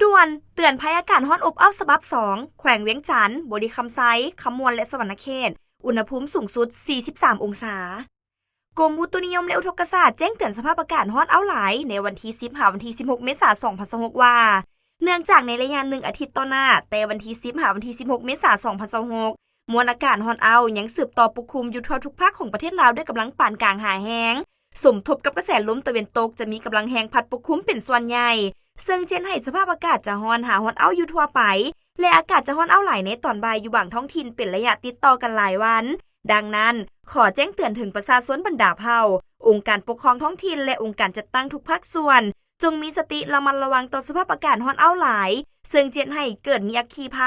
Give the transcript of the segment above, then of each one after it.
ດ່ວນ! ເຕືອນໄພອາກາດຮ້ອນອົບອ້າວສະບັບສອງ ແຂວງວຽງຈັນ, ບໍລິຄຳໄຊ, ຄຳມ່ວນ ແລະ ສະຫວັນນະເຂດ, ອຸນຫະພູມສູງສຸດ ສີ່ສິບສາມ ອົງສາ. ກົມອຸຕຸນິຍົມ ແລະ ອຸທົກກະສາດ ແຈ້ງເຕືອນສະພາບອາກາດຮ້ອນອ້າວຫຼາຍ ໃນວັນທີສິບ ຫາວັນທີສິບຫົກ ເມສາ ສອງພັນຊາວຫົກ ວ່າ ເນື່ອງຈາກໃນໄລຍະໜຶ່ງອາທິດຕໍ່ໜ້າ ແຕ່ວັນທີສິບ ຫາວັນທີສິບຫົກ ເມສາ ສອງພັນຊາວຫົກ ມວນອາກາດຮ້ອນອ້າວຍັງສືບຕໍ່ປົກຄຸມຢູ່ທົ່ວທຸກພາກຂອງປະເທດລາວ ດ້ວຍກຳລັງປານກາງຫາແຮງ ສົມທົບກັບກະແສລົມຕາເວັນຕົກ ຈະມີກຳລັງແຮງພັດປົກຄຸມເປັນສ່ວນໃຫຍ່ ເຊິ່ງຈະເຮັດໃຫ້ສະພາບອາກາດຈະຮ້ອນຫາຮ້ອນອ້າວຢູ່ທົ່ວໄປ ແລະ ອາກາດຈະຮ້ອນອ້າວຫຼາຍໃນຕອນບ່າຍຢູ່ບາງທ້ອງຖິ່ນເປັນໄລຍະຕິດຕໍ່ກັນຫຼາຍວັນ. ດັ່ງນັ້ນ, ຂໍແຈ້ງເຕືອນເຖິງປະຊາຊົນບັນດາເຜົ່າ, ອົງການປົກຄອງທ້ອງຖິ່ນ ແລະ ອົງການຈັດຕັ້ງທຸກພາກສ່ວນ ຈົ່ງມີສະຕິລະມັດລະວັງຕໍ່ສະພາບອາກາດຮ້ອນອ້າວຫຼາຍ ເຊິ່ງຈະເຮັດໃຫ້ເກີດມີອັກຄີໄພ,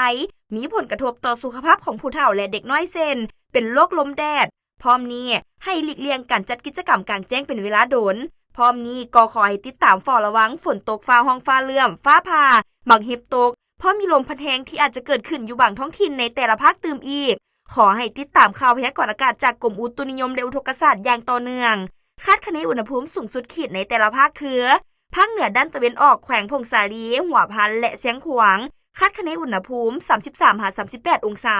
ມີຜົນກະທົບຕໍ່ສຸຂະພາບຂອງຜູ້ເຖົ້າ ແລະ ເດັກນ້ອຍ ເຊັ່ນ ເປັນໂລກລົມແດດ. ພ້ອມນີ້, ໃຫ້ຫຼີກລ່ຽງການຈັດກິດຈະກຳກາງແຈ້ງເປັນເວລາດົນ. ພ້ອມນີ້, ກໍຂໍໃຫ້ຕິດຕາມເຝົ້າລະວັງຝົນຕົກ, ຟ້າຮ້ອງ, ຟ້າເລື່ອມ, ຟ້າຜ່າ, ໝາກເຫັບຕົກ, ພ້ອມມີລົມພັດແຮງທີ່ອາດຈະເກີດຂຶ້ນຢູ່ບາງທ້ອງຖິ່ນໃນແຕ່ລະພາກຕື່ມອີກ. ຂໍໃຫ້ຕິດຕາມຂ່າວພະຍາກອນອາກາດຈາກກົມອຸຕຸນິຍົມ ແລະ ອຸທົກກະສາດຢ່າງຕໍ່ເນື່ອງ. ຄາດຄະເນອຸນຫະພູມສູງສຸດຂີດໃນແຕ່ລະພາກຄື ພາກເໜືອດ້ານຕາເວັນອອກ ແຂວງຜົ້ງສາລີ, ຫົວພັນ ແລະ ຊຽງຂວາງ ຄາດຄະເນອຸນຫະພູມ ສາມສິບສາມ ຫາ ສາມສິບແປດ ອົງສາ.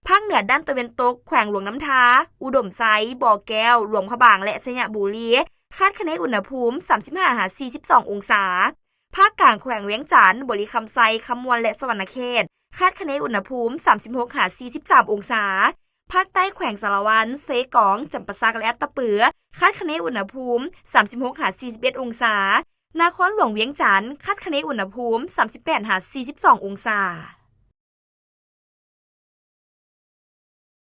ພາກເໜືອດ້ານຕາເວັນຕົກ ແຂວງຫຼວງນ້ຳທາ, ອຸດົມໄຊ, ບໍ່ແກ້ວ, ຫຼວງພະບາງ ແລະ ໄຊຍະບູລີ ຄາດຄະເນອຸນຫະພູມ ສາມສິບຫ້າ ຫາ ສີ່ສິບສອງ ອົງສາ. ພາກກາງແຂວງວຽງຈັນ, ບໍລິຄຳໄຊ, ຄຳມ່ວນ ແລະ ສະຫວັນນະເຂດ ຄາດຄະເນອຸນຫະພູມ ສາມສິບຫົກ ຫາ ສີ່ສິບສາມ ອົງສາ. ພາກໃຕ້ແຂວງສາລະວັນ, ເຊກອງ, ຈຳປາສັກ ແລະ ອັດຕະປື ຄາດຄະເນອຸນຫະພູມ ສາມສິບຫົກ ຫາ ສີ່ສິບເອັດ ອົງສາ. ນະຄອນຫຼວງວຽງຈັນ ຄາດຄະເນອຸນຫະພູມ ສາມສິບແປດ ຫາ ສີ່ສິບສອງ ອົງສາ.